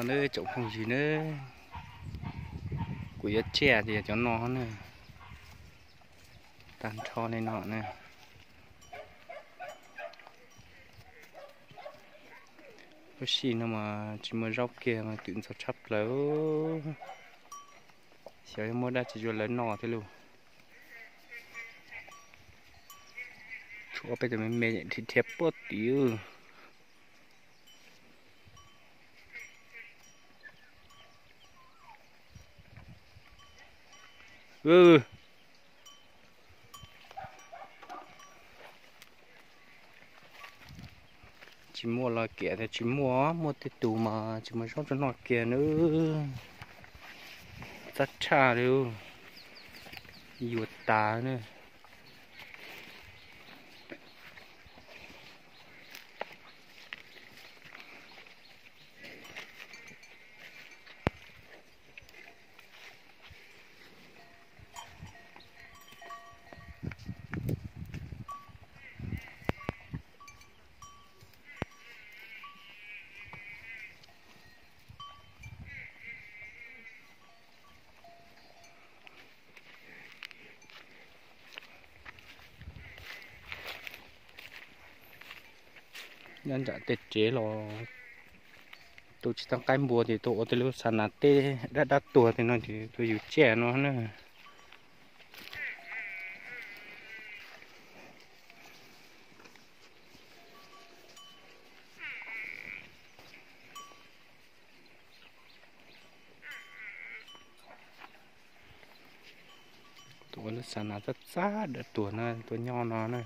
Neb tsoom phooj ywg ne, kuv yuav tsiaj tias cov no ne, tag nrho li no ne. Lub sij no mas tsis muaj zaub kiag mas twm ntxhov tshaj plaws. Xyov yuav muaj dab tsi rau lawv noj thiab lauj. Tshuav peb tus me me dhia dhia puag tid. Tsis muaj los kiam tias tsis muaj, muaj tej tus mas tsis muaj zaub rau noj kiag nawb. Txav tshaj li, yuav tas na. Nyob nram tej tsev los tus tsis tau qaib npua ces tuaj ua tej lub xa nas teb dab dab tuag tej no ces tuaj yug tsiaj no na. Tuaj ua lub xa nas txab txab dab tuag no tuaj nyob no na.